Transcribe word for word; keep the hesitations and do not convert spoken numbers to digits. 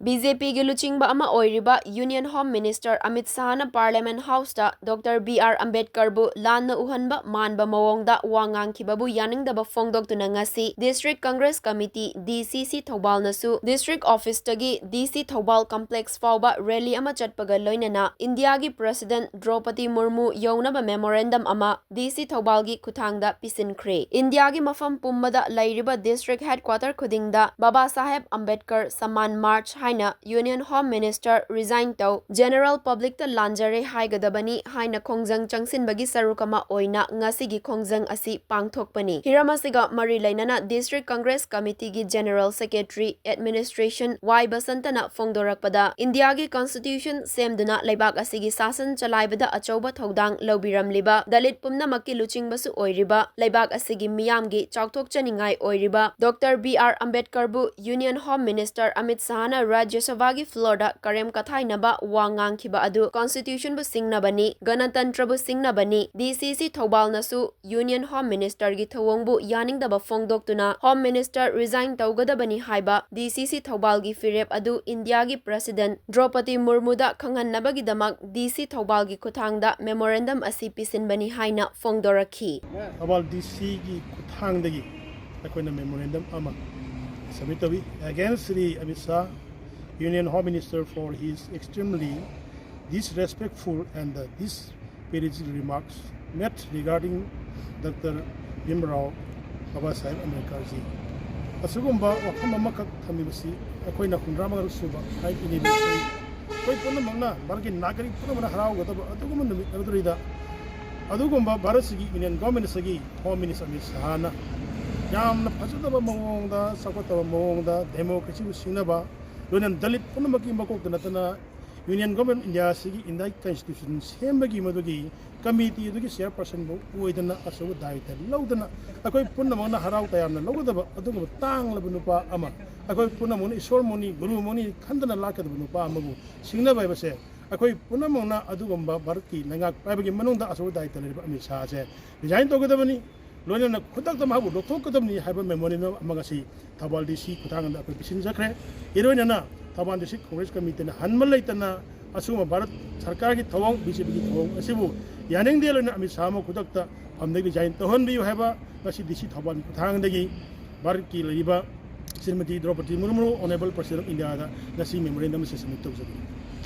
B J ꯄꯤꯒꯤ ꯂꯨꯆꯤꯡꯕ ꯑꯃ ꯑꯣꯏꯔꯤꯕ Union Home Minister Amit ꯁꯥꯍꯅ Parliament Houseꯇ Doctor B R ꯑꯝꯕꯦꯗꯀꯔꯕꯨ ꯂꯥꯟꯅ ꯎꯍꯟꯕ ꯃꯥꯟꯕ ꯃꯑꯣꯡꯗ ꯋꯥ ꯉꯥꯡꯈꯤꯕꯕꯨ ꯌꯥꯅꯤꯡꯗꯕ ꯐꯣꯡꯗꯣꯛꯇꯨꯅ ꯉꯁꯤ District Congress Committee, D C C, ꯊꯧꯕꯥꯜꯅꯁꯨ District Officeꯇꯒꯤ D C Thoubal Complex ꯐꯥꯎꯕ rally ꯑꯃ ꯆꯠꯄꯒ ꯂꯣꯏꯅꯅ ꯏꯟꯗꯤꯌꯥꯒꯤ President ꯗ꯭ꯔꯧꯄꯗꯤ ꯃꯨꯔꯃꯨ ꯌꯧꯅꯕ memorandum ꯑꯃ D C ꯊꯧꯕꯥꯜꯒꯤ ꯈꯨꯠꯊꯥꯡꯗ ꯄꯤꯁꯤꯟꯈ꯭ꯔꯦ꯫ ꯏꯟꯗꯤꯌꯥꯒꯤ ꯃꯐꯝ ꯄꯨꯝꯕꯗ ꯂꯩꯔꯤꯕ District Headquarter ꯈꯨꯗꯤꯡꯗ ꯕꯥꯕꯥ ꯁꯥꯍꯦꯕ ꯑꯝꯕꯦꯗꯀꯔ Samman March ꯍꯥꯏꯅ Union Home Minister resign ꯇꯧ, general publicꯇ ꯂꯥꯟꯖꯔꯦ ꯍꯥꯏꯒꯗꯕꯅꯤ ꯍꯥꯏꯅ ꯈꯣꯡꯖꯪ ꯆꯪꯁꯤꯟꯕꯒꯤ ꯁꯔꯨꯛ ꯑꯃ ꯑꯣꯏꯅ ꯉꯁꯤꯒꯤ ꯈꯣꯡꯖꯪ ꯑꯁꯤ ꯄꯥꯡꯊꯣꯛꯄꯅꯤ꯫ ꯍꯤꯔꯝ ꯑꯁꯤꯒ ꯃꯔꯤ ꯂꯩꯅꯅ District Congress Committeeꯒꯤ General Secretary Administration ꯋꯥꯏ ꯕꯁꯟꯇꯅ ꯐꯣꯡꯗꯣꯔꯛꯄꯗ, ꯏꯟꯗꯤꯌꯥꯒꯤ Constitution ꯁꯦꯝꯗꯨꯅ ꯂꯩꯕꯥꯛ ꯑꯁꯤꯒꯤ ꯁꯥꯁꯟ ꯆꯂꯥꯏꯕꯗ ꯑꯆꯧꯕ ꯊꯧꯗꯥꯡ ꯂꯧꯕꯤꯔꯝꯂꯤꯕ, ꯗꯂꯤꯠ ꯄꯨꯝꯅꯃꯛꯀꯤ ꯂꯨꯆꯤꯡꯕꯁꯨ ꯑꯣꯏꯔꯤꯕ, ꯂꯩꯕꯥꯛ ꯑꯁꯤꯒꯤ ꯃꯤꯌꯥꯝꯒꯤ ꯆꯥꯎꯊꯣꯛꯆꯅꯤꯡꯉꯥꯏ ꯑꯣꯏꯔꯤꯕ Doctor B R ꯑꯝꯕꯦꯗꯀꯔꯕꯨ Union Home Minister Amit ꯁꯥꯍꯅ ꯔꯥꯖ꯭ꯌ ꯁꯚꯥꯒꯤ floorꯗ ꯀꯔꯦꯝ ꯀꯊꯥꯏꯅꯕ ꯋꯥ ꯉꯥꯡꯈꯤꯕ ꯑꯗꯨ Constitutionꯕꯨ ꯁꯤꯡꯅꯕꯅꯤ, ꯒꯅꯇꯟꯇ꯭ꯔꯕꯨ ꯁꯤꯡꯅꯕꯅꯤ꯫ D C C ꯊꯧꯕꯥꯜꯅꯁꯨ Union Home Ministerꯒꯤ ꯊꯧꯑꯣꯡꯕꯨ ꯌꯥꯅꯤꯡꯗꯕ ꯐꯣꯡꯗꯣꯛꯇꯨꯅ Home Minister resign ꯇꯧꯒꯗꯕꯅꯤ ꯍꯥꯏꯕ D C C ꯊꯧꯕꯥꯜꯒꯤ ꯐꯤꯔꯦꯞ ꯑꯗꯨ ꯏꯟꯗꯤꯌꯥꯒꯤ President ꯗ꯭ꯔꯧꯄꯗꯤ ꯃꯨꯔꯃꯨꯗ ꯈꯪꯍꯟꯅꯕꯒꯤꯗꯃꯛ D C ꯊꯧꯕꯥꯜꯒꯤ ꯈꯨꯠꯊꯥꯡꯗ memorandum ꯑꯁꯤ ꯄꯤꯁꯤꯟꯕꯅꯤ ꯍꯥꯏꯅ ꯐꯣꯡꯗꯣꯔꯛꯈꯤ꯫ ꯊꯧꯕꯥꯜ D Cꯒꯤ ꯈꯨꯠꯊꯥꯡꯗꯒꯤ ꯑꯩꯈꯣꯏꯅ memorandum ꯑꯃ submit ꯇꯧꯏ against Shri Amit Shah, Union Home Minister, for his extremely disrespectful and disparaging remarks made regarding Doctor Bhimrao Baba Saheb Ambedkarji꯫ ꯑꯁꯤꯒꯨꯝꯕ ꯋꯥꯐꯝ ꯑꯃꯈꯛ ꯊꯝꯂꯤꯕꯁꯤ ꯑꯩꯈꯣꯏꯅ ꯍꯨꯝꯗ꯭ꯔꯥ ꯃꯉꯥꯔꯛ ꯁꯨꯕ Pride Anniversary, ꯑꯩꯈꯣꯏ ꯄꯨꯝꯅꯃꯛꯅ, ꯚꯥꯔꯠꯀꯤ ꯅꯥꯒꯔꯤꯛ ꯄꯨꯝꯅꯃꯛꯅ ꯍꯔꯥꯎꯒꯗꯕ ꯑꯗꯨꯒꯨꯝꯕ ꯅꯨꯃꯤꯠ ꯑꯗꯨꯗ, ꯑꯗꯨꯒꯨꯝꯕ ꯚꯥꯔꯠꯁꯤꯒꯤ Union Government ꯑꯁꯤꯒꯤ Home Minister ꯑꯃꯤꯠ ꯁꯥꯍꯅ ꯌꯥꯝꯅ ꯐꯖꯗꯕ ꯃꯑꯣꯡꯗ, ꯆꯥꯎꯈꯠꯇꯕ ꯃꯑꯣꯡꯗ democracyꯕꯨ ꯁꯤꯡꯅꯕ, ꯂꯣꯏꯅꯅ ꯗꯂꯤꯠ ꯄꯨꯝꯅꯃꯛꯀꯤ ꯃꯀꯣꯛꯇ ꯅꯠꯇꯅ Union Government of India ꯑꯁꯤꯒꯤ Indian Constitution ꯁꯦꯝꯕꯒꯤ ꯃꯗꯨꯒꯤ committee ꯑꯗꯨꯒꯤ chairpersonꯕꯨ ꯑꯣꯏꯗꯅ ꯑꯆꯧꯕ ꯗꯥꯌꯤꯇ꯭ꯋ ꯂꯧꯗꯅ ꯑꯩꯈꯣꯏ ꯄꯨꯝꯅꯃꯛꯅ ꯍꯔꯥꯎ ꯇꯌꯥꯝꯅ ꯂꯧꯒꯗꯕ ꯑꯗꯨꯒꯨꯝꯕ ꯇꯥꯡꯂꯕ ꯅꯨꯄꯥ ꯑꯃ, ꯑꯩꯈꯣꯏ ꯄꯨꯝꯅꯃꯛꯅ ꯏꯁꯣꯔ ꯃꯣꯅꯤ, ꯒꯨꯔꯨ ꯃꯣꯅꯤ ꯈꯟꯗꯅ ꯂꯥꯛꯀꯗꯕ ꯅꯨꯄꯥ ꯑꯃꯕꯨ ꯁꯤꯡꯅꯕ ꯍꯥꯏꯕꯁꯦ ꯑꯩꯈꯣꯏ ꯄꯨꯝꯅꯃꯛꯅ ꯑꯗꯨꯒꯨꯝꯕ ꯚꯥꯔꯠꯀꯤ ꯂꯩꯉꯥꯛ ꯄꯥꯏꯕꯒꯤ ꯃꯅꯨꯡꯗ ꯑꯆꯧꯕ ꯗꯥꯌꯤꯇ꯭ꯋ ꯂꯩꯔꯤꯕ ꯑꯃꯤꯠ ꯁꯥꯍꯁꯦ resign ꯇꯧꯒꯗꯕꯅꯤ, ꯂꯣꯏꯅꯅ ꯈꯨꯗꯛꯇ ꯃꯍꯥꯛꯄꯨ ꯂꯧꯊꯣꯛꯀꯗꯕꯅꯤ ꯍꯥꯏꯕ memorandum ꯑꯃ ꯉꯁꯤ ꯊꯧꯕꯥꯜ D C ꯈꯨꯠꯊꯥꯡꯗ ꯑꯩꯈꯣꯏ ꯄꯤꯁꯤꯟꯖꯈ꯭ꯔꯦ꯫ ꯏꯔꯣꯏꯅꯅ ꯊꯧꯕꯥꯜ ꯗꯤꯁꯇ꯭ꯔꯤꯛ ꯀꯣꯡꯒ꯭ꯔꯦꯁ ꯀꯃꯤꯇꯤꯅ ꯍꯟꯕ ꯂꯩꯇꯅ ꯑꯁꯤꯒꯨꯝꯕ ꯚꯥꯔꯠ ꯁꯔꯀꯥꯔꯒꯤ ꯊꯧꯑꯣꯡ, ꯕꯤ ꯖꯦ ꯄꯤꯒꯤ ꯊꯧꯑꯣꯡ ꯑꯁꯤꯕꯨ ꯌꯥꯅꯤꯡꯗꯦ ꯂꯣꯏꯅ ꯑꯃꯤꯠ ꯁꯥꯍ ꯑꯃ ꯈꯨꯗꯛꯇ ꯐꯝꯗꯒꯤ ꯔꯤꯖꯥꯏꯟ ꯇꯧꯍꯟꯕꯤꯌꯨ ꯍꯥꯏꯕ ꯉꯁꯤ ꯗꯤ ꯁꯤ ꯊꯧꯕꯥꯜꯒꯤ ꯈꯨꯠꯊꯥꯡꯗꯒꯤ ꯚꯥꯔꯠꯀꯤ ꯂꯩꯔꯤꯕ ꯁ꯭ꯔꯤꯃꯇꯤ ꯗ꯭ꯔꯧꯄꯗꯤ ꯃꯨꯔꯃꯨ, ꯑꯣꯅꯔꯦꯕꯜ ꯄ꯭ꯔꯁꯤꯗꯦꯟ ꯑꯣꯐ ꯏꯟꯗꯤꯌꯥꯗ ꯉꯁꯤ ꯃꯦꯃꯣꯔꯦꯟꯗꯝ ꯑꯁꯤ ꯁꯕꯃꯤꯠ ꯇꯧꯖꯕꯅꯤ꯫